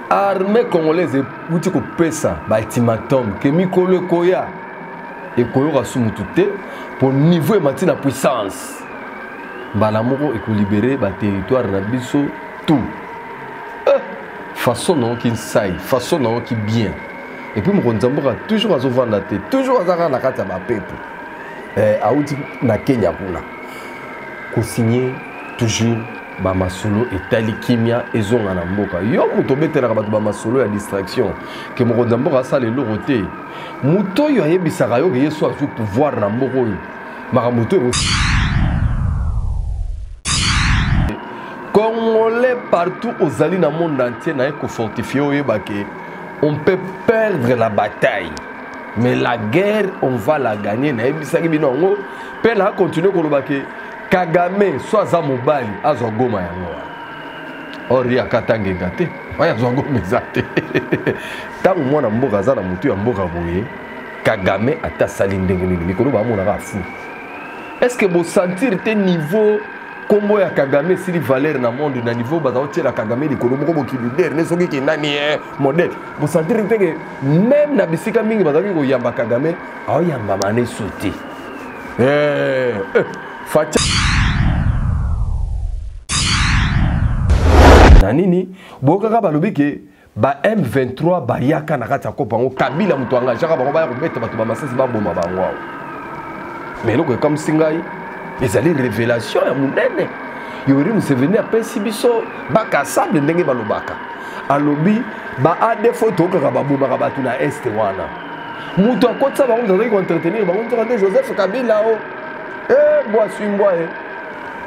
Armée congolaise euti kopesa ba ultimatum ke mikolo ekoya ekoyoka su mutu te mpo niveau emati na puissance, mbala moko ekolibere ba territoire na biso tout. Façon nayoki nsai, façon nayoki bien. Et puis mokonzi ya mboka toujours azovanda te, toujours aza kaka na kati ya bapepo. Auti na Kenya kuna kosigne toujours bamasolo etali kimia ezonga na mboka. Yo moto obetelaka bato bamasolo ya distraction ke mokonzi ya mboka asala eloko te, moto oyo ayebisaka yo ke ye so azwi pouvoir na mboka oyo makambo to Congolais partout ozali na monde entier na ye kofortifie oyeba ke on peut perdre la bataille mais la guerre on va la gagner. Nayebisaki bino yango mpe na continue koloba ke Kagame so aza mobali azwa Goma yango wana, or ye akata ngenga te, oyo azwa Goma eza te. Ntango mwana mboka aza na motu ya mboka boye, Kagame ata asali ndenge nini mikolo bamonaka afu. Est ce que bosentir te niveau kombo ya Kagame esili valeur na monde, na niveau baza kotiela Kagame likolo moko mokili leader ne soki kinani modèle, bosentir te ke même na bisika mingi bazalaki koyamba Kagame aoyambama ne so te? Fatia na nini boyokaka balobi ke ba M23 bayaka na kati ya kopa yango, Kabila moto angageaka bango baya kobeta bato bamasasi baboma bango awa. Mais eloko ekamwisi ngai ezali révélation ya monene Yoweri Museveni apesi biso bakasable ndenge balobaka, alobi ba ADF oyo toyokaka babomaka bato na este wana, moto akotisa bango, moto azalaki koentretenir bango nzoka nde Joseph Kabila. O mbwa aswi mbwa e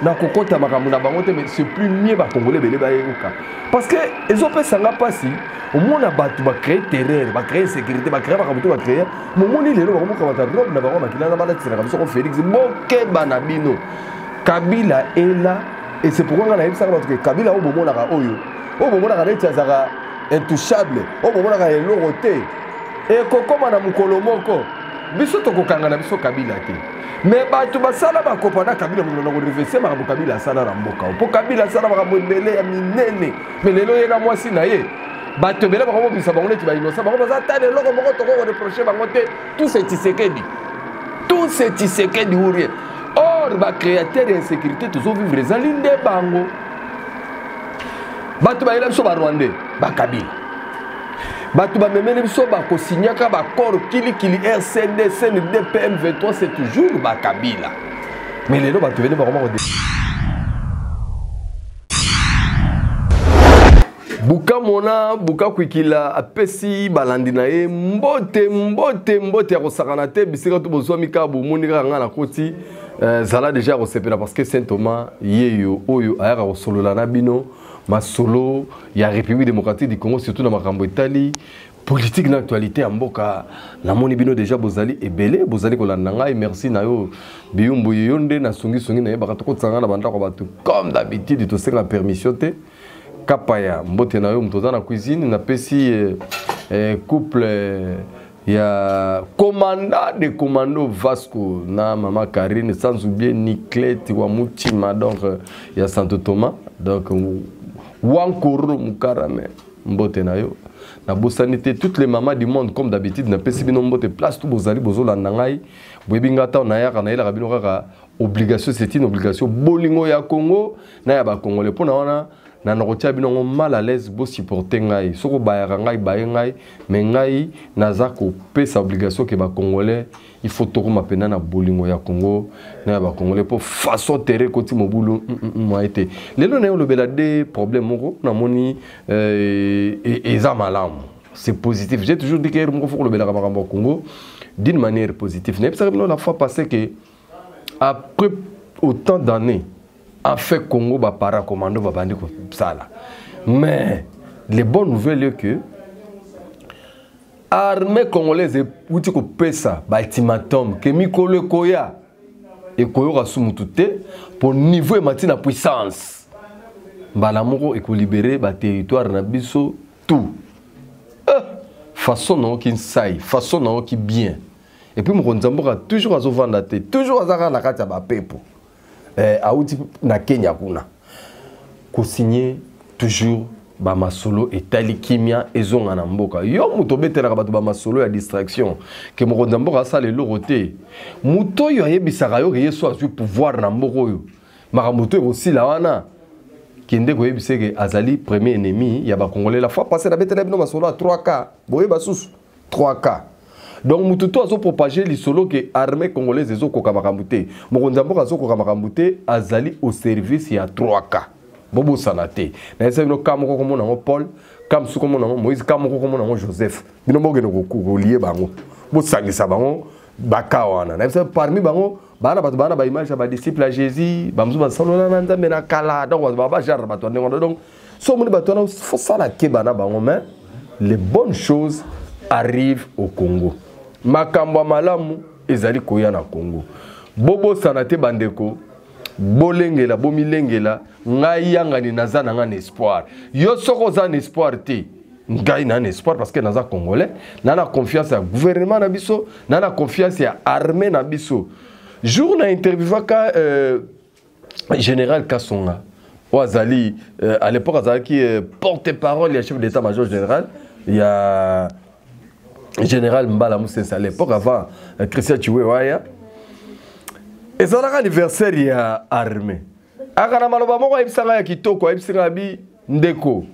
nakokota makambo na bango te, mais c'est plus mieux bakongole ebele bayoka, parce que ezopesa nga mpasi omona bato bacrée terreur, bacrée insécurité, bacrée makambo to bacrée momoni lelo bakomokamata robe na bango makila na balatiselaka biso ko Félix. Bokeba na bino, Kabila est là et c'est pourquoi nga nayebisaka bato ke Kabila oyo bomonaka, oyo oyo bomonaka neti azalaka intouchable, oyo bomonaka eloko te, ekokóma na mokolo moko biso tokokanga na biso Kabila te. Mais bato basala bakopa na Kabila mokolo na korevese makambo Kabila asala na mboka, mpo Kabila asala makambo ebele ya minene. Mais lelo ye na mwasi na ye, bato ebele bakomobimisa bango neti bainosa, bango baza ta na eloko moko toko koreproche bango te. Tout c'est Tshisekedi, tout c'est Tshisekedi ou rien. Or bacréateur ya insécurité tozovivre ezali nde bango, bato bayela biso barwandais, bakabila, bato bamemeli biso bakosignaka baccord kilikili RCD CNDP M23, c'est toujours bakabila. Mais lelo bato ebele bakoma kode buka mona buka kwikila apesi balandi na ye mbote mbote mbote ya kosakana te bisika to bozwami kaka bomoni kaka ngai nakoti. Zala déjà ya kosepela parce que Saint Thomas yeyo oyo ayaka kosolola na bino masolo ya République démocratique du Congo, surtout na makambo etali politique na actualité ya mboka. Namoni bino déjà bozali ebele, bozali kolanda ngai. Merci na yo Biyumbu, yo nde nasongisongi nayebaka tokotisanga na bandako ya bato comme d'habitude, tosenga permission te. Kapaya mbote na yo, moto oza na cuisine. Napesi couple ya commandant de commando Vasco na mama Karine, sans oublier Niclette wa Mutima, donc ya Santo Thomas, donc Wankoro Mukarame, mbote na yo. Nabosani te toutes les mamans du monde, comme d'habitude napesi bino mbote place tout bozali bozolanda ngai. Boyebi nga ntango nayaka nayelaka bino kaka obligation, c'est une obligation, bolingo ya Congo na ya bakongole. Mpona wana na nakotia bino yango mal à l'aise, bosupporte ngai soki obayaka ngai, baye ngai, mais ngai naza kopesa obligation ke bacongolais il faut tokoma mpena na bolingo ya Congo na ya bacongolais, mpo façon terre ekoti mobulu mwaye te. Lelo na ye olobela de problème moko namoni eza malamu, c'est positif. J'ai toujours dit que moko fo kolobelaka makambo ya Congo d'une manière positive. Nayebisaka bino la fois passée que après autant d'années en fait Congo baparacommando babandi kosala. Mais les bonnes nouvelles est que armée congolaise euti kopesa baultimatum ke mikolo ekoya ekoyoka su mutu te, mpo niveau emati na puissance, mbala moko ekolibere baterritoire na biso tout. Façon nayoki nsai, façon nayoki bien. Et puis mokonzi ya mboka toujours azovanda te, toujours aza kaka na kati ya bapepo. Auti na Kenya kuna kosigne toujours. Bamasolo etali kimia ezonga na mboka. Yo moto obetelaka bato bamasolo ya distraction ke mokonzi ya mboka asala eloko te, moto oyo ayebisaka yo ke ye so azwi pouvoir na mboka oyo, makambo to ekosila wana, kende koyebisa ke azali premier ennemi ya bacongolais. La fois passée nabetela bino masolo ya 3K, boyeba susu 3K. Donc motu to azopropage lisolo ke armée congolaise ezokoka makambo te, mokonzi ya mboka azokoka makambo te, azali au service ya 3K. Bobosana te, nayebisa bino ka moko komona yango Paul, ka mosusu komona yango Moïse, ka moko komona yango Joseph. Bino bokende kolie bango, bosangisa bango baka wana. Nayebisa, parmi bango bana bato bana baimage ya badisciple ya Jésus, bamosusu basalola na Nzambe na kala. Donc bato bajare bato ya ndenge wana. Donc so omoni bato wana, fosala keba na bango. Mais les bonnes choses arrivent au Congo, makambo ya malamu ezali koya na Congo. Bobosana te bandeko, bolengela, bomilengela. Ngai yangani naza na ngai na espoir. Yo soki oza na espoir te, ngai na na espoir, parce que naza congolais, na na confiance ya gouvernement na biso, na na confiance ya armée na biso. Jour na interviewaka général Kasonga, oyo azali à l'époque azalaki porte-parole ya chef d'état major général ya général Mbala Musense, à l'époque avant Christian Tshiwewe, ezalaka anniversaire ya armée. Aka na maloba moko ayebisanga ya kitoko, ayebisanga bi: "Ndeko,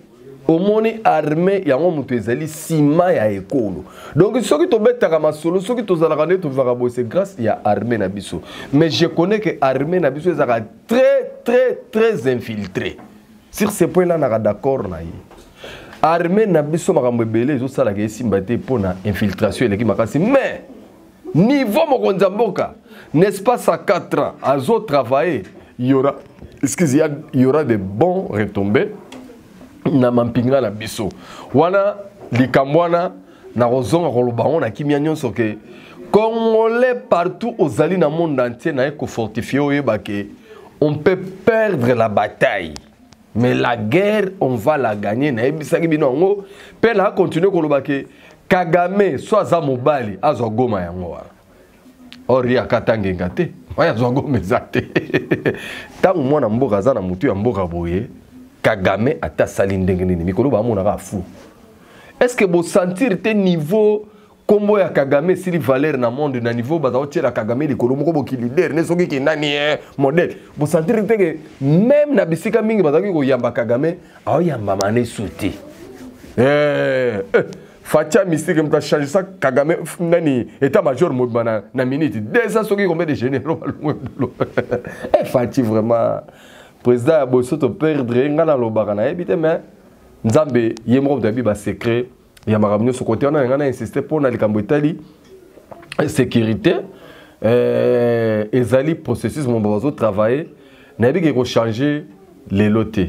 omoni armée yango moto ezali nsima ya ekolo. Donc soki tobetaka masolo, soki tozalaka nde tovivaka boye, c'est grâce ya armée na biso." Mais je connais que armée na biso ezalaka très très très infiltré. Sur ce point là naka d'accord na ye. Armée na biso, makambo ebele ezosalaka esimba te mpo na infiltration eleki makasi. Mais niveau mokonzi ya mboka, n'est-ce pas, sa 4 ans azotravailler, il y aura, excusez, il y aura de bons retombées na mampinga na biso wana. Likambo wana nakozonga koloba ngo na kimia nyonso ke congolais partout ozali na monde entier, naye kofortifie, oyeba ke on peut perdre la bataille, mais la guerre, on va la gagner. Nayebisaki bino yango mpe na continue koloba ke Kagame so aza mobali, azwa Goma yango wana. Or ye akata ngenga te, oyo azwa Goma eza te. Ntango mwana mboka aza na motu ya mboka boye, Kagame ata asali ndenge nini, mikolo bamonaka afu. Est ce que bosentir te niveau nkombo ya Kagame esili valeur na monde, na niveau baza kotiela Kagame likolo moko boki leader ne soki kindani ye modèle? Bosentir te ke même na bisika mingi bazalaki koyamba Kagame, aoyambama ne su te? Fatshi mystique, moto achange ça. Kagame nani, état major mobima na minute 200 soki combien de généraux balongwe bulo. Fatshi vraiment, président ya boso, toperdre. Ngai nalobaka, nayebi te, mais Nzambe ye moko moto ayebi basecret ya makambo nyonso. Kote wana ngai na insiste mpo na likambo etali sécurité, ezali processus mo bazotravaille. Nayebi ke ekochange lelo te,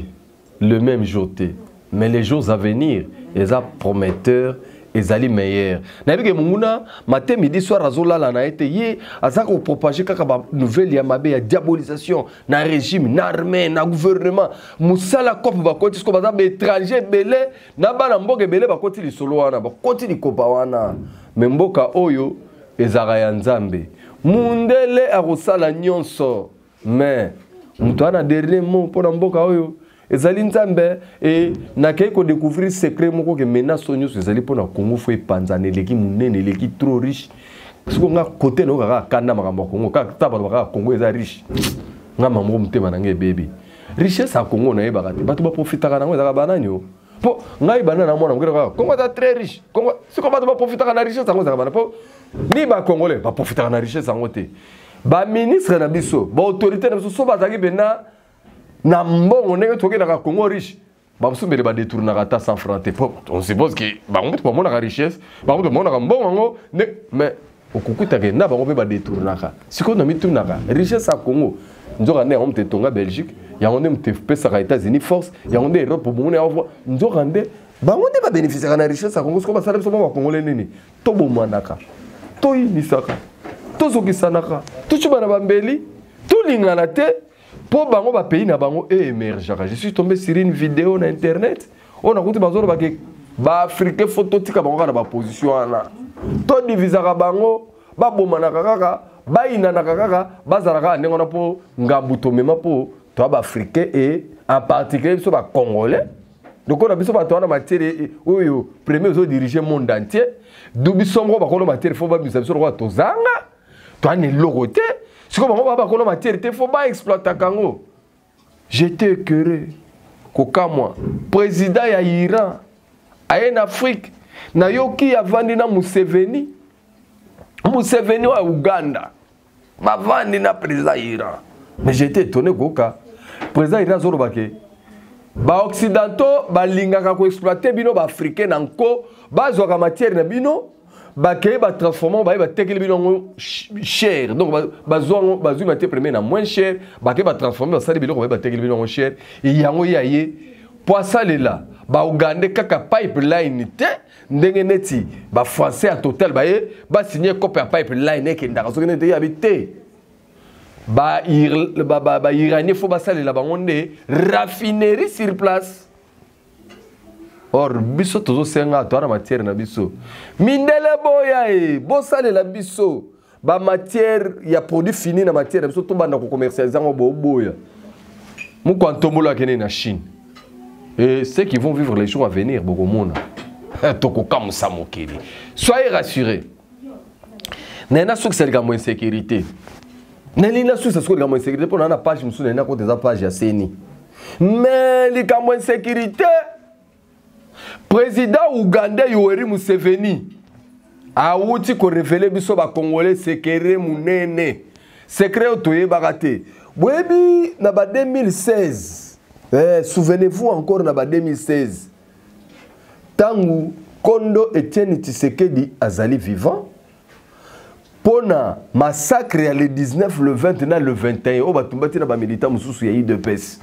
le même jour te, mais les jours à venir eza prometteur, ezali meilleur. Nayebi ke monguna, matin, midi, soir, azolala na ye te. Ye aza kopropage kaka banouvelle ya mabe ya diabolisation na régime, na armée, na gouvernement. Mosala kope bakoti siko, baza baétranger ebele na bana mboka ebele bakoti lisolo wana, bakoti likopa wana. Me mboka oyo ezalaka ya Nzambe. Mundele akosala nyonso, mais moto wana, dernier mot mpo na mboka oyo ezali Nzambe. E nakei kodécouvrir secret moko ke menace oyo nyonso ezali mpo na Congo, fo epanzana, eleki monene, eleki trop riche. Siko nga kote nayoka kaka kanda makambo ya Congo, kaka ta bato kaka Congo eza riche. Nga mamoko motema na ngai ebebi. Richesse ya Congo nayebaka te bato baprofitaka nango ezalaka banani o. Mpo ngai banda na mwana moke kaka Congo eza très riche. Congo siko bato baprofitaka na richesse yango ezalaka bana mpo ni bacongolais baprofitaka na richesse yango te. Baministre na biso, baautorité na biso, so bazalaki mpena na mbongo ndenge tokendaka Congo riche, bamosusu mbele badetournaka ata 100 franc te. Po on suppose ke bango mpe bamonaka richesse, bango mpe bamonaka mbongo yango nde, mais okokutaka na bango mpe badetournaka. Sikoyo na mitunaka, richesse ya Congo nzoka nde yango moto etonga Belgique, yango nde moto epesaka États-Unis force, yango nde Europe bomona yango, nzoka nde bango nde babénéficiaka na richesse ya Congo. Sikoyo basala biso mwa bacongolais nini? Tobomanaka, toyinisaka, tozokisanaka, tocuba na bambeli, tolingana te mpo bango bapays na bango eémergeaka. Je suis tombé sur une vidéo na internet oyo nakuti bazoloba ke baafricain fo totika bango kaka na baposition wana, todivisaka bango, babomanaka kaka, bayinanaka kaka, bazala kaka ndenge wana, mpo ngambu tomema mpo toya baafricain et en particulier biso bacongolais. Lokola biso bato wana matière oyo premier ozo diriger monde entier, du biso moko bakolo matière faut babimisa biso lokola tozanga, toani eloko te. Sikoyo bango ba bakolo matière te, faut ba exploitaka yango. J'étais écœuré. Kokamwa. Président ya Iran aye na Afrique, nayoki avandi na Museveni. Museveni wa Uganda. Bavandi na président Iran. Mais j'étais étonné koka. Président Iran azoloba ke ba occidentaux balingaka ko exploiter bino ba africains na nko, bazwaka matière na bino, bakei ba transformer baye batekeli bino yango cher. Donc bazwa yango, bazwi matière première na moins cher, bakei ba transformer basali biloko baye batekeli bino yango cher. Yango ye aye po asalela ba Ougandais kaka pipeline te, ndenge neti ba français ya Total baye ba signer cope ya pipeline ekendaka soki neti yabi te. Ba Iranien faut basalela bango nde raffinerie sur place. Or biso tozosenga to na matière na biso. Mindele boya e bosalela biso ba matière ya produit fini na matière na biso to banda ko commercialiser ngo bo boya. Moko ntombola akende na Chine. Et ceux qui vont vivre les jours à venir bokomona. Tokokamwisa mokili. Soyez rassurés. Nena sukisa likambo insécurité. Neli na sukisa sikoyo likambo insécurité mpo na na page mosusu nena kota eza page ya seni. Mais likambo insécurité, président ougandais Yoweri Museveni awuti ko révéler biso ba Congolais secret munene. Secret oyo toyebaka te. Boyebi na ba 2016, souvenez-vous encore na ba 2016, tangu Kondo Etienne Tshisekedi azali vivant, pona massacre ya le 19, le 20 na le 21, oyo batumbati na ba militants mosusu ya UDPS.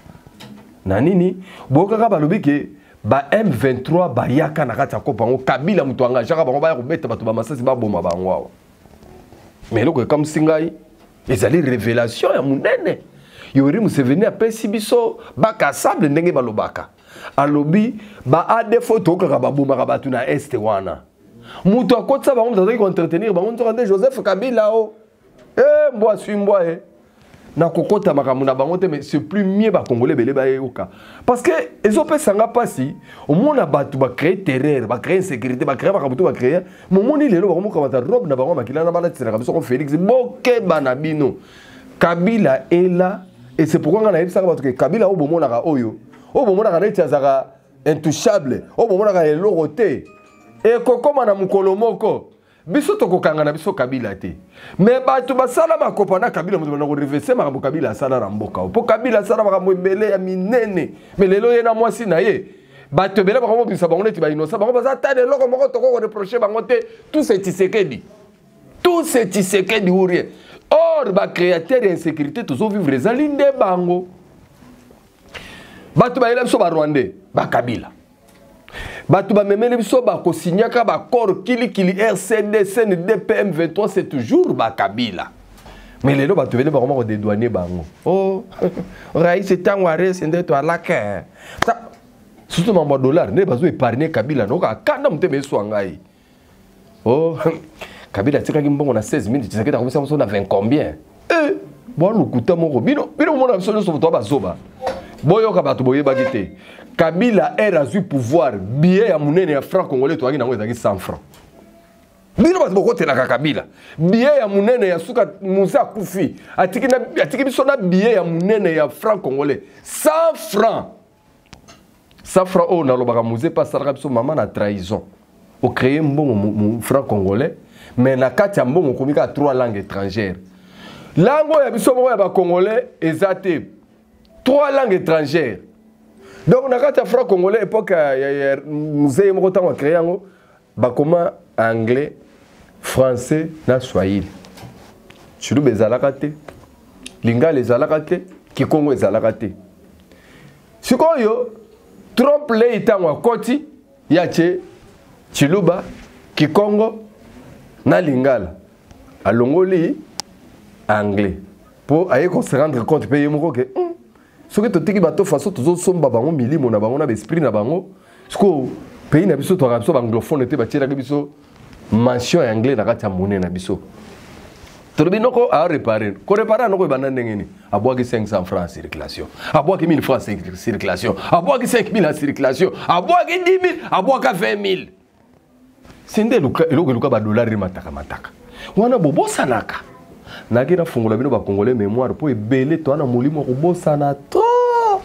Na nini? Boyokaka balobi ke ba M23 bayaka na kati ya kopa yango, Kabila moto engageaka bango baya kobeta bato ba masasi baboma bango awa. Mais eloko ekamwisi ngai, ezali révélation ya monene. Yoweri Museveni apesi biso baka sable ndenge balobaka. Alobi ba ADF oyo tokaka babomaka bato na este wana. Moto akotisa bango, moto azalaki koentretenir bango, nzoka nde Joseph Kabila o. Mbwa aswi mbwa e. Nakokota makambo na bango te, mais c'est plus mieux ba Congolais ebele bayoka. Parce que ezopesa nga pasi, omona bato ba créer terreur, ba créer insécurité, ba créer makambo to ba créer. Momoni lelo bakomokamata robe na bango makila na balatiselaka biso ko Félix, bokeba na bino. Kabila est là, et c'est pourquoi nga nayebisaka bato ke Kabila oyo bomonaka oyo, oyo bomonaka neti azalaka intouchable, oyo bomonaka eloko te, ekokoma na mokolo moko. Biso tokokanga na biso Kabila te. Mais bato basala makopa na Kabila, moto bana korevese makambo Kabila asala na mboka oyo. Po Kabila asala makambo ebele ya minene. Mais lelo ye na mwasi na ye, bato ebele bakomobimisa bango neti ba innocent, bango baza ata na eloko moko toko koreproche bango te. Tout c'est Tshisekedi. Tout c'est Tshisekedi ou rien. Or, ba créateur ya insécurité tozo vivre ezali nde bango. Bato bayela biso ba Rwandais, ba Kabila. Bato bamemeli biso bakosignaka ba accord kilikili RCD, CND, PM23, c'est toujours ba Kabila. Mais lelo bato ebele bakoma kodédouaner bango. Oh, Raïs ntango arese nde toalaka. Surtout mambo ya dollar nde bazo épargner Kabila noka kanda motema eswa ngai. Oh, Kabila atikaki mbongo na 16 000, Tshisekedi akomisa biso na 20 combien? Bo lokuta moko. Bino, bino mona biso nyonso moto bazoba. Boyoka bato boyebaki te. Kabila er azwi pouvoir, billet ya monene ya franc congolais toyaki nango ezalaki 100 francs. Bino bato bokotelaka Kabila. Billet ya monene ya suka Musa akufi. Atiki na, atiki biso na billet ya monene ya franc congolais 100 francs. 100 francs oyo nalobaka Muze pa asalaka biso mama na trahison. O créer mbongo franc congolais, mais na kati ya mbongo okomi kaka 3 langues étrangères. Langue oyo ya biso moko ya ba congolais eza te. 3 langues étrangères. Donc na kati ya franc congolais époque ya Muze moko ntango a créer yango, bakoma anglais, français na swahili. Tshiluba ezalaka te, lingala ezalaka te, kikongo ezalaka te. Sikoyo Trump lei ntango akoti ya tie Tshiluba, Kikongo na lingala, alongoli anglais po aye ko se rendre compte pe ye moko ke, soki totiki bato façon tozosomba bango milimo na bango na ba esprit na bango, sikoyo pays na biso toyaka biso ba anglophone te, batielaki biso mention ya anglais na kati ya monnaie na biso. Tolobi noko aréparé, koréparer noko ebanda ndenge nini? Abwaki 500 francs en circulation, abwaki 1000 francs en circulation, abwaki 5000 en circulation, abwaki 10 000, abwaka 20 000. Se nde eloko eluka badollar emataka mataka wana, bobosanaka. Naki nafungola bino bacongolais mémoire, mpo ebele toa na molimo ya kobosana trop,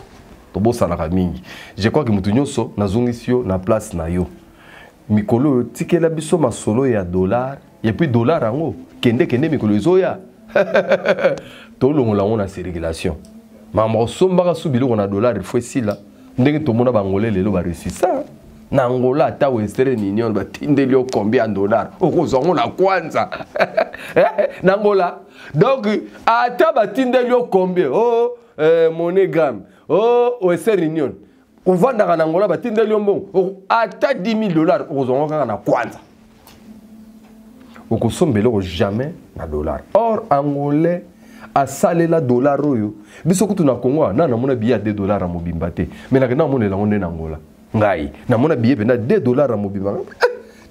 tobosanaka mingi. Je crois que motu nyonso, nazongisi yo na place na yo. Mikolo oyo tikela biso masolo ya dollar, et puis dollar yango kende kende, mikolo ezoya tolongola yango na circulation. Makambo osombaka su biloko na dollar, il faut esila. Ndenge tomona bangolais lelo baresisa na Angola, ata Western Union batindeli yo combien ya dollar, okozwa yango na kwanza na Angola. Donc ata batindeli yo combien, oh, MoneyGram, oh, Western Union, ovandaka na Angola, batindeli yo mbongo ata 10 000 dollars, okozwa yango kaka na kwanza, okosomba eloko jamais na dollar. Or angolais asalela dollar oyo biso kutu na Congo na namona billet ya 2 dollar ya mobimba te, mais nakenda namonela yango nde na Angola. Ngai namona billet mpenza 2 dollar ya mobimba,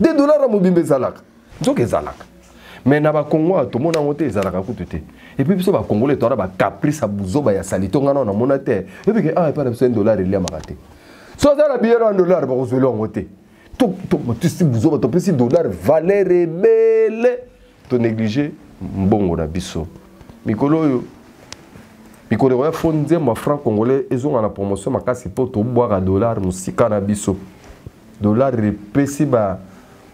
2 dollar ya mobimba ezalaka, nzoka ezalaka. Mais na bakongo awa tomona yango te, ezalaka kutu te. Et puis biso bacongolais towana bacaprice ya buzoba ya sali to ngai nao namona te. Ebike awa epai na biso 1 dollar eliamaka te. So aza na billet ya 1 dollar, bakozwela yango te. Topesi buzoba, topesi dollar valeur ebele, tonéglige mbongo na biso. Mikolo oyo, mikolo ekoya, faut nzembo ya franc congolais ezonga na promotion makasi, mpo tobwaka dollar mosika na biso. Dollar epesi ba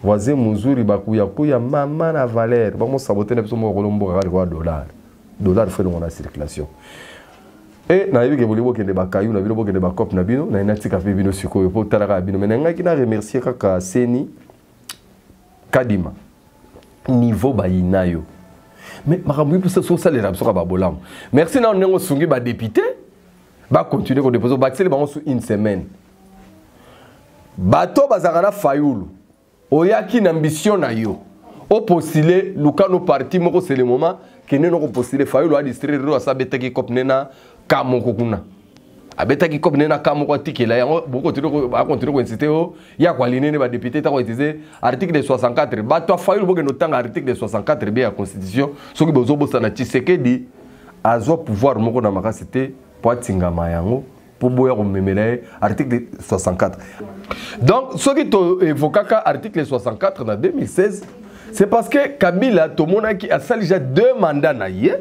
voisin mozuri bakuyakuya mama na valeur, bamosabote na biso moko kolo mboka kaka likoya dollar. Dollar faut elongo na circulation. E nayebi ke bolingi bokende bakayu na bino, bokende bacope na bino, naye natika mpe bino sikoyo mpo otalaka ya bino. Mais nangaki na remercier kaka seni Kadima, niveau bayina yo, mais makambo mposa so osalela biso kaka babolamu. Merci nano ndenge osungi badéputé bacontinue kodépose, obakiseli bango su une semaine. Bato bazalaka na Fayulu, oyaki na ambition na yo opostule, luka no parti moko, c'est le moment, kende no kopostule. Fayulu adistraire oyo asa abetaki cope ne na ka moko kuna, abetaki cope ne na ka moko, atikela yango. Akontinue koinsiste o ya koaline ne badéputé ta koutiliser article 64. Bato ya Fayulu, bokende otanga article 64 bien ya constitution. Soki bozobosana, Tshisekedi azwa pouvoir moko na makasi te mpo atingama yango, mpo boya komemela ye article 64. Donc soki toévokaka article 64 na 2016, c'est parce que Kabila tomonaki asali déjà deux mandats na ye,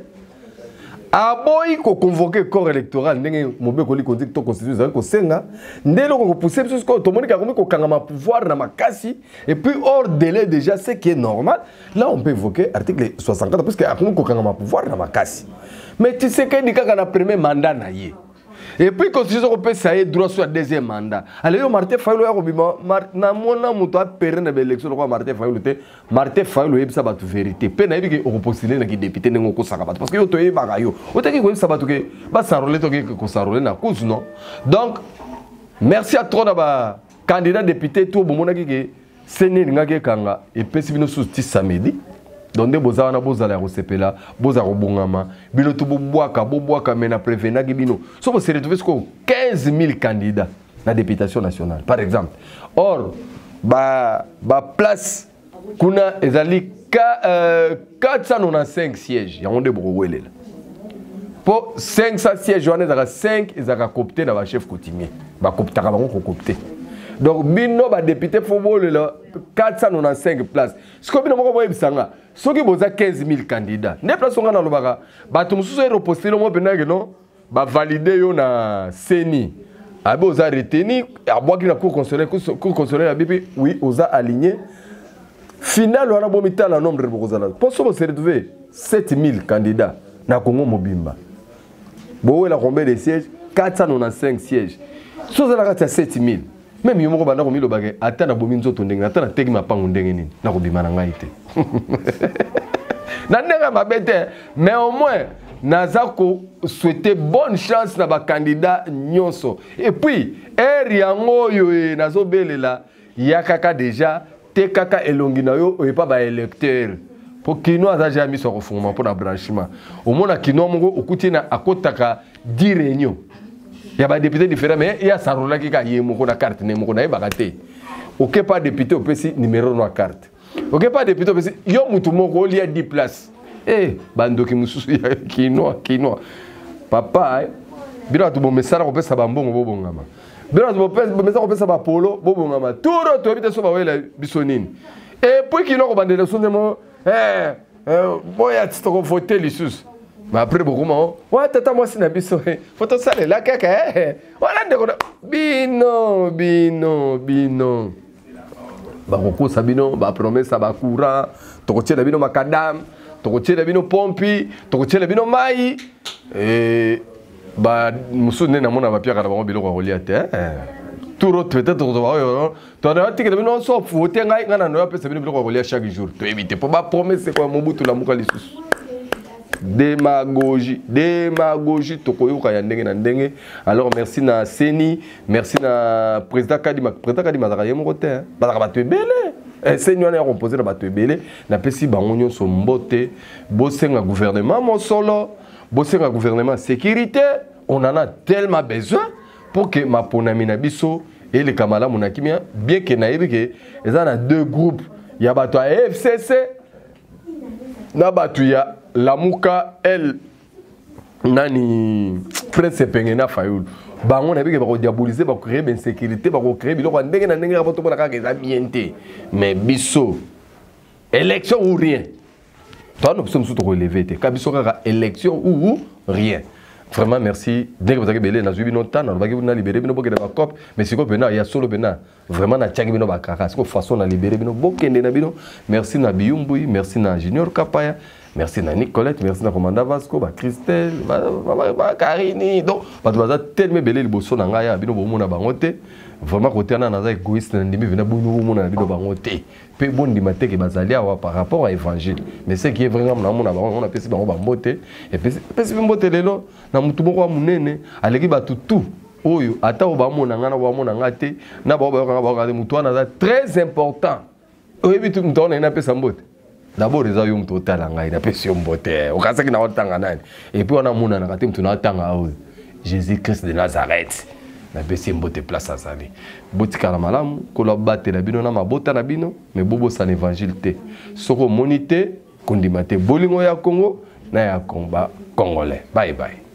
aboyi koconvoke corps électoral ndenge mobeko likondi to constitution ezali kosenga. Nde eloko kopousse biso sikoyo, tomoni akomi kokangama pouvoir na makasi et puis hors délai déjà, ce qui est normal. Là on peut évoquer article 64 puisque akomi kokangama pouvoir na makasi. Mais Tshisekedi kaka na premier mandat na ye, et puis constitution kopesa ye droit sur deuxième mandat. Ale yo Martin Fayulu ya kobima, namona moto apere na baélection lokola Martin Fayulu te. Martin Fayulu, oyebisa bato vérité mpe nayebi ke okopostule na kidéputé ndenge okosaka bato, parce que yo toyebaka yo otaki koyebisa bato ke bas'enrôler, toki kos'enrôler na cause non. Donc merci à trop na bacandidat député to bomonaki ke CENI elingaki ekanga, epesi bino susu ti samedi. Donc nde boza wana, bozala ya kosepela, bozala kobongama bino to bobwaka bobwaka. Mais na prévenaki bino, so bose retrouve sikoyo 15 000 candidats na députation nationale par exemple, or baplace ba kuna ezali 495 sièges, yango nde bokowelela mpo 500 sièges wana ezalaka 5 ezalaka coopté na bachef coutumier, bacooptaka bango kocoopter. Donc bino badéputé faut bolela 495 place. Sikoyo bino moko boyebisanga, soki boza 15 000 candidats, nde place onga nalobaka bato mosusu eropostile mo mpendake no bavalide yo na CENI, abe oza retenu, abwaki na cour constitutionnelle, cour constitutionnelle abi mpe oui, oza aligné. Final wana bomitala nombre bokozala, mpo so bose retrouve 7000 candidats na Congo mobimba, bowela combien de sièges? 495 sièges. So oza na kati ya 7000, même yo moko banda komilobake, ata nabomi nzoto ndenge, ata nateki mapango ndenge nini, nakobima na ngai te na ndenge mabe te. Mais au moins naza kosouhaiter bonne chance na bacandidat nyonso. Et puis ere yango oyo e nazobelela ya kaka déjà te, kaka elongi na yo oyepa baélecteur, mpo kino aza ja miso ya kofungama mpo na branchement. Omona kino moko okuti na akotaka 10 réunion ya badéputé différent, mais ye as'enrôlaki kaka ye moko na carte ne moko, nayebaka te. Okepa député, opesi numéro no ya carte, okepa député, opesi yo mutu moko olia 10 place. Eh, bandoki mosusu ya kinois kinois papa eh, bino bato bomesana kopesa bambongo bobongama bino bato bomesana kopesa bapolo bobongama turo toyebi te so bawela biso nini epuis kino kobandela so nde mo eh, eh, boya ti tokovote lisusu mais après bokoma o wa tata mwasi na biso eh, fo tosalela kaka eh, wana ndeko bino bino bino bakokosa bino bapromese ya bacourant tokotiela bino makadam tokotiela bino pompi tokotiela bino mai e, ba mosusu nde namona bapiaka na bango biloko ya kolia te eh. tour autre peut-être tokozwa oyo toatikela bino so vote ngai ngai na noya apesa bino biloko ya kolia chaque jour toyebi te mpo bapromese kwa mobutu lamuka lisusu démagogie démagogie tokoyoka ya ndenge na ndenge. Alors merci na seni, merci na président Kadima. Président Kadima azalaka ye moko te, bazalaka bato ebele. Eh, seni wana ya compose na bato ebele. Napesi bango nyonso mbote. Bosenga gouvernement mosolo, bosenga gouvernement sécurité, on en a tellement besoin pour que maponami na biso eleka malamu na kimia, bien que nayebi ke eza na deux groupes ya bato ya FCC na bato ya Lamuka, el nani, Prince Epenge na Fayulu. Bango nayebi ke bakodiabolize, bakocree bainsécurité, bakocree biloko ya ndenge na ndenge kaka po tomona kaka eza bien te. Mais biso, élection ou rien. Towana biso mosusu tokoeleve te, ka biso kaka élection ou rien. Vraiment merci ndenge bozalaki ebele. Nazwi bino ntan, nalobaki na libere bino bokende bacope, mais sikoyo mpena ya solo mpena vraiment natiaki bino bakaka. Sikoyo façon na libere bino bokende na bino. Merci na Biyumbui, merci na Junior Kapaya, merci na Nicolette, merci na commanda Vasco, bacristel, bacarini. Donc bato baza telema ebele liboso na ngai ya bino bomona bango te. Vraiment kote wana naza égoïste, na ndimi vena bino bomona na bino bango te mpe bondima te ke bazali awa par rapport à évangile. Mais ce qui est vrai, ngambo naomona bango, yango napesi bango bambote. Epesi mpe mbote lelo na motu moko ya monene aleki bato tout oyo, ata oyo bamona ngai na bamona ngai te, na bao bayoka ngai bayoka te. Motu wana aza très important. Oyebi tu moto wana ye napesa mbote d'abord eza yo moto otala ngai, napesi yo mbote. Okasaki na otanga nani? Et puis wana amonanaka te moto na otanga oyo, Jésus Christ de Nazareth, napesi ye mbote place azali. Botikala malamu, Nkolo abatela bino na mabota na bino. Me bobosana évangile te. Soki omoni te, kondima te. Bolingo ya Congo na ya ba Congolais. Bye bye.